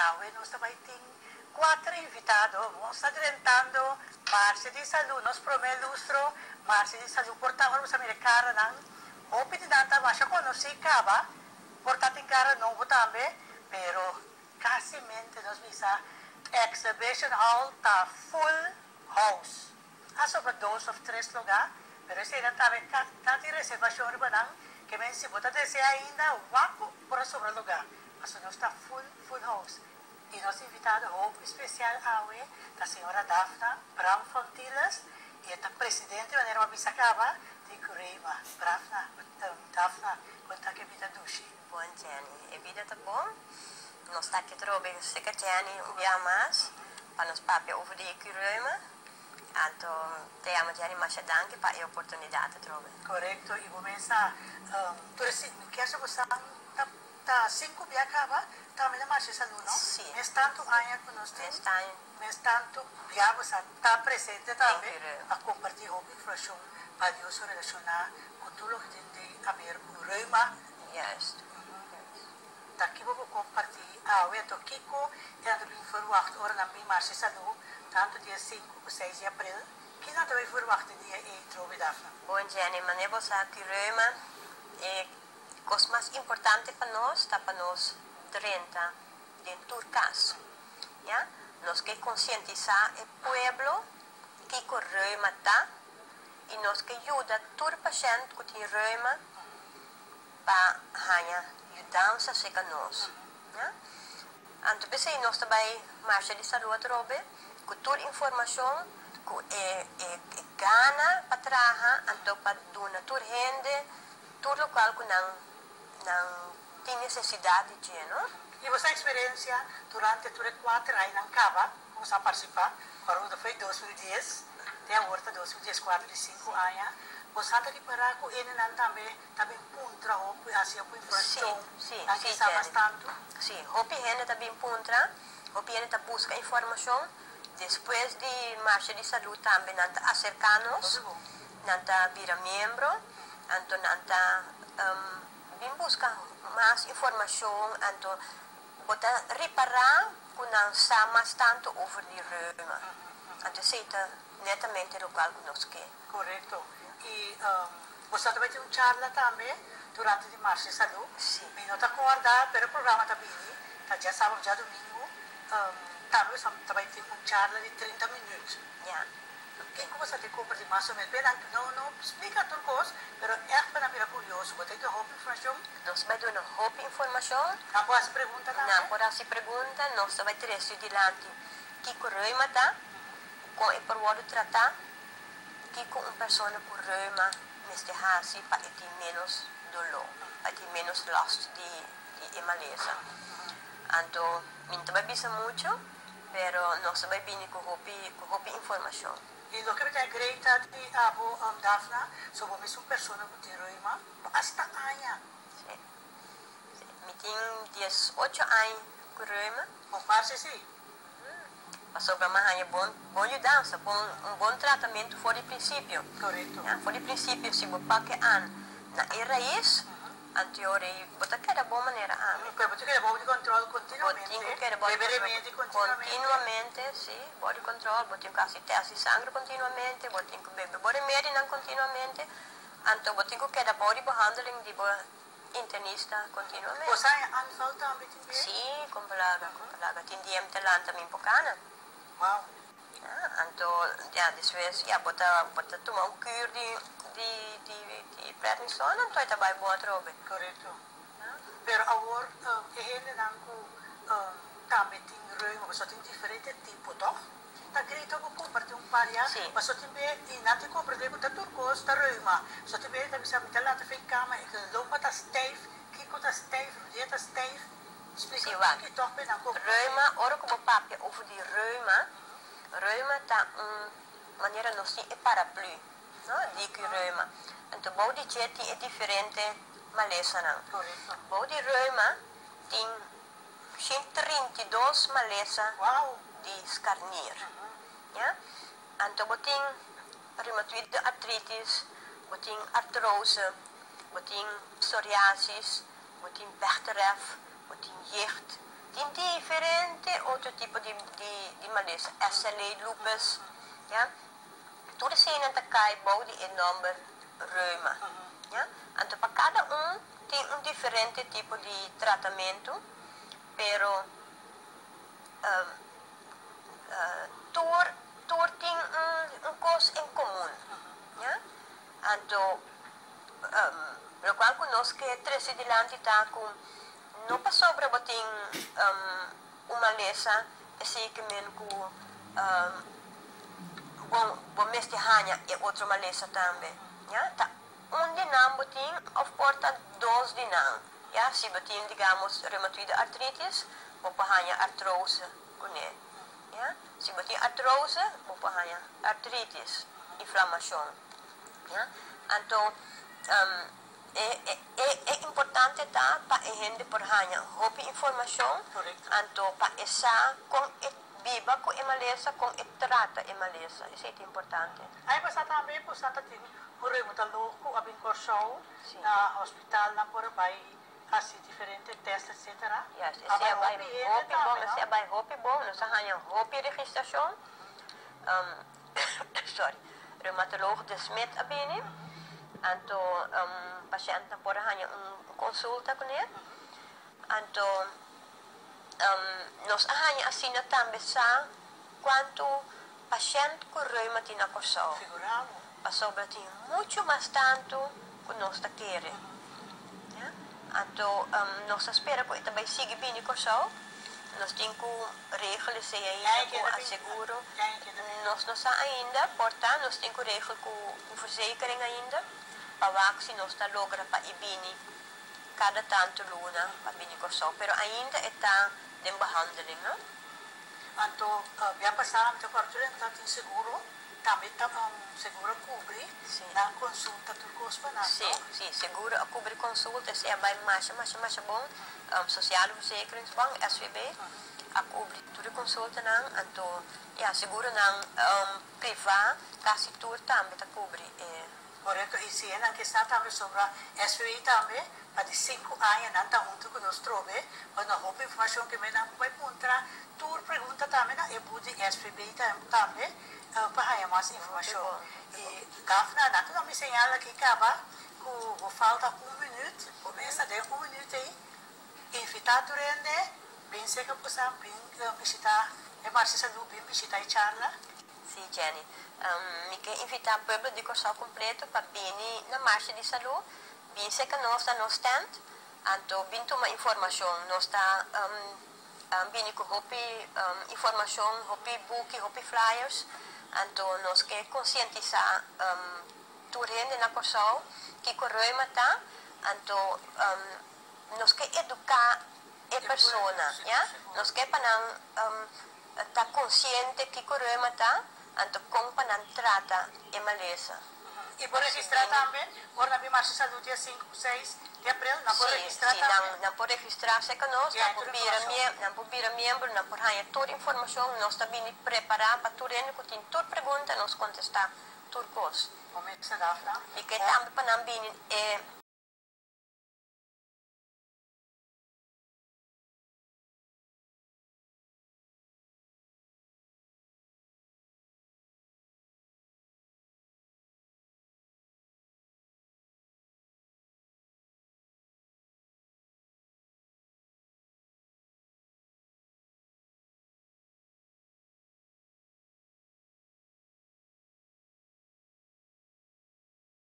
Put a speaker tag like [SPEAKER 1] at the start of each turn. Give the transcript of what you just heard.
[SPEAKER 1] Awe nos ta bai tin kuater invitado. Nos ta drentando Marcha di Salú, nos promé lustro Marcha di Salú. Por ta ora bo sa mira e karanan, hopi di nan ta masha konosí kaba, por ta tin kara nobo tambe, pero kasimente nos bisa Exhibition Hall ta full house. A sobra dos of tres lugá, pero eseinan tambe ta tin reservashon riba nan, ke men si bo ta deseá ainda, wak ku por a sobra lugá, pasobra nos ta full, full house. I nos invitado hopi spesial awe ta señora Daphna Bram-Fontiles, i e ta presidente, manera bo a bisa kaba, di Cureima. Brafna, Daphna, kon ta ku e bida dushi?
[SPEAKER 2] Bon Jenny, e bida ta bon. Nos ta aki trobe seka Jenny un bia mas pa nos papia over di e Cureima. Anto te yama Jenny masha danki pa e oportunidat atrobe.
[SPEAKER 1] Korekto i bo mes sa tur e mi kier sa bo sa ta ta sinku bia kaba tambe na marsha salú no?
[SPEAKER 2] Si.
[SPEAKER 1] Mes tantu aña ku nos tin mes tantu bia bo sa ta presente tambe pa kompartí hopi informashon balioso relashoná ku tur loke tin di aber ku reuma.
[SPEAKER 2] Juist.
[SPEAKER 1] Ta kibo bo kompartí awe anto kiko e nan ta bin ferwagt ora nan bin marsha salú tantu dia sinku ku seis di april? Ki nan ta bay ferwagt e dia ei trobe Dafna?
[SPEAKER 2] Bon Jenny, manera bo sa ku reuma e kos mas importante pa nos ta pa nos drenta den tur kas ya, nos ke konsientisá e pueblo kiko reuma ta i nos ke yuda tur pashènt ku tin reuma pa haña yudansa serka nos. Ya. Anto p'esei nos ta bai Marcha di Salú atrobe ku tur informashon ku e e gana pa traha anto pa duna tur hende tur lokual ku nan nan tin nesesidat di dje, no?
[SPEAKER 1] I boso eksperensia durante tur e kuater añanan kaba ku boso a partisipá, ku Aruba foi 2010 te awor ta 2014 di sinku aña, boso a ta ripará ku hendenan tambe Ta bin puntra hopi, hasi hopi informashon,
[SPEAKER 2] Sí,
[SPEAKER 1] nan
[SPEAKER 2] sí,
[SPEAKER 1] ke sa mas
[SPEAKER 2] Jenny.
[SPEAKER 1] tantu.
[SPEAKER 2] Sí, hopi hende ta bin puntra, hopi hende ta buska informashon. Despues di Marcha di Salú tambe nan ta aserká nos,
[SPEAKER 1] Hopi bon.
[SPEAKER 2] nan ta bira miembro, anto nan ta bin buska mas informashon, anto bo ta ripará ku nan sa mas tantu over di reuma. Anto esei ta netamente lokual ku nos ke.
[SPEAKER 1] Korekto. I boso ta tabata tin un charla tambe durante di Marcha di Salú.
[SPEAKER 2] Sí.
[SPEAKER 1] Mi no ta kòrda, pero e programa ta bini, ta djasábado òf djadumingu. Tambe boso tabata tin un charla di trinta minüt.
[SPEAKER 2] Ya.
[SPEAKER 1] Kiko boso ta kompartí mas o ménos? Pe nan no no splika tur kos, pero ègt pa nan bira kurioso. Bo ta duna hopi informashon?
[SPEAKER 2] Nos bai duna hopi informashon.
[SPEAKER 1] Nan por hasi pregunta tambe?
[SPEAKER 2] Nan por hasi pregunta. Nos ta bai trese dilanti kiko reuma ta, kon e por wòrdu tratá. Kiko un persona ku reuma mester hasi pa e tin ménos doló, pa e tin ménos last di e malesa? Anto mi no ta bai bisa muchu, pero nos ta bai bini ku hopi ku hopi informashon.
[SPEAKER 1] I loke mi ta agree ta di abo, Daphna, so bo mes un persona ku tin reuma basta aña.
[SPEAKER 2] Sí, sí. Mi tin diesocho aña ku reuma.
[SPEAKER 1] Bo parse sí.
[SPEAKER 2] Pasobra mi a haña bon bon yudansa, bon un bon tratamentu for di prinsipio.
[SPEAKER 1] Korekto.
[SPEAKER 2] Ya, for di prinsipio si bo pake an na e rais, anteor ei bo ta keda bon manera ami.
[SPEAKER 1] Pero bo tin keda bou di kòntròl
[SPEAKER 2] Bo
[SPEAKER 1] kontinuamente,
[SPEAKER 2] tin ku keda bou di
[SPEAKER 1] bebe
[SPEAKER 2] kòntròl
[SPEAKER 1] remedi kontinuamente.
[SPEAKER 2] kontinuamente, si, bou di kòntròl, bo tin ku hasi tèst di sangre kontinuamente, bo tin ku bebe bo remedinan kontinuamente, anto bo tin ku keda bou di behandeling di bo Internista continuamente.
[SPEAKER 1] Bo sa e aanval tambe tin be?
[SPEAKER 2] Sí, con plaga, con plaga. Tin dia mi ta lanta mi por cana.
[SPEAKER 1] Wow.
[SPEAKER 2] Ja, anto ja despues ja bo ta bo ta tuma un kuur di di di di prednisone anto e ta bai bon atrobe.
[SPEAKER 1] Correcto. Pero awor e hendenan cu tambe tin reuma, pasobra tin diferente tipo toch? Ta grita bo comparti un par ya,
[SPEAKER 2] Sí.
[SPEAKER 1] paso tin be y nan tin comprende cu ta tur cos ta reuma. So tin be ta bisa mi ta lanta fen cama e lomba ta stijf, kico ta stijf, rudia ta stijf. Splica
[SPEAKER 2] Sí,
[SPEAKER 1] un
[SPEAKER 2] wak.
[SPEAKER 1] tiki toch pe nan comprende.
[SPEAKER 2] Reuma, ora cu bo papia over di reuma, reuma ta un manera nos tin e paraplu, no, di cu reuma. Anto bou di dje tin e diferente malesanan.
[SPEAKER 1] Correcto.
[SPEAKER 2] Bou di reuma tin 132 malesa
[SPEAKER 1] Wow!
[SPEAKER 2] di skarnier. Ya. Anto bo tin reumatoïde artritis, bo tin artrose, bo tin psoriasis, bo tin Bechterew, bo tin jicht. Tin diferente. otro tipo di malesa, SLA, lupus, ja. Tur eseinan ta kai bou di e nòmber reuma, ja. Anto pa kada un tin un diferente tipo di tratamentu, pero tur tur tin un kos en komun, ja. Anto lokual ku nos ke trese dilanti ta ku no pasobra bo tin un malesa esei ke men ku bo bo mester haña e otro malesa tambe, ya. Ta un di nan bo tin of por ta dos di nan, ya. Si bo tin digamos reumatoide artritis bo por haña artrose kuné, ya. Si bo tin artrose bo por haña artritis, inflamashon, ya. Anto E e importante ta pa e hende por haña hopi informashon, anto pa e sa kon e biba ku e malesa, kon e trata e malesa. Esei ta importante.
[SPEAKER 1] Aña pasá tambe por sa ta tin un reumatoloog ku a bin Kòrsou na hospitalnan por a bai hasi diferente tèst etsetera.
[SPEAKER 2] Yes, esei a bai hopi bon, esei a bai hopi bon. Nos a haña hopi registrashon. Sorry, reumatoloog De Smit a bini, anto pashèntnan por a haña un konsulta kuné. Anto nos a haña asina tambe sa kuantu pashènt ku reuma tin na Kòrsou, pasobra tin muchu mas tantu ku nos ta kere. Anto nos ta spera ku e ta bai sigui bini Kòrsou. Nos tin ku regel esei ainda ku aseguro. Nos no sa ainda, por ta nos tin ku regel ku verzekering ainda pa wak si nos ta logra pa e bini kada tantu luna pa bini Kòrsou. Pero ainda e ta den behandeling, no.
[SPEAKER 1] Anto bia pasá mi ta kòrda tur hende ta tin seguro. Tambe ta un seguro a cubri nan consulta tur cos pa nan,
[SPEAKER 2] no? Si, si, seguro a cubri consulta, esey a bay masha, masha, masha bon. Sociale Verzekeringsbank, SVB, a cubri tur e consultanan, anto ya, seguronan priva casi tur tambe ta cubri e.
[SPEAKER 1] Correcto, y si e nan ke sa tambe sobra SVB tambe, pa di sinku aña nan ta hunto cu nos trobe, pa no hopi informacion ke men nan por bay puntra tur pregunta tambe na e bud di SVB tambe. Pa haña mas informashon i Dafna, nan ta mi señal aki kaba ku bo falta un minüt, bo mester den un minüt ei invitá tur hende bin serka bosan, bin bishitá e Marcha Salú, bin bishitá e charla.
[SPEAKER 2] Sí, Jenny. Mi ke invitá pueblo di Kòrsou kompleto pa bini na Marcha di Salú, bin serka nos na nos tent, anto bin tuma informashon. Nos ta bini ku hopi informashon, hopi buki, hopi flyers. Anto nos ke konsientisá tur hende na Kòrsou kiko reuma ta. Anto nos ke eduká e persona, ya. Nos ke pa nan ta konsiente kiko reuma ta, anto kon pa nan trata e malesa.
[SPEAKER 1] I por registrá tambe ora nan bin Marcha Salud dia sinku ku seis di aprel, nan por registrá
[SPEAKER 2] tambe? Sí, nan por registrá serka nos, nan por bira nan por bira miembro, nan por haña tur informashon, nos ta bini prepará pa tur hende ku tin tur pregunta nos kontestá tur kos.
[SPEAKER 1] Bo mester Dafna.
[SPEAKER 2] I ke tambe pa nan bini e.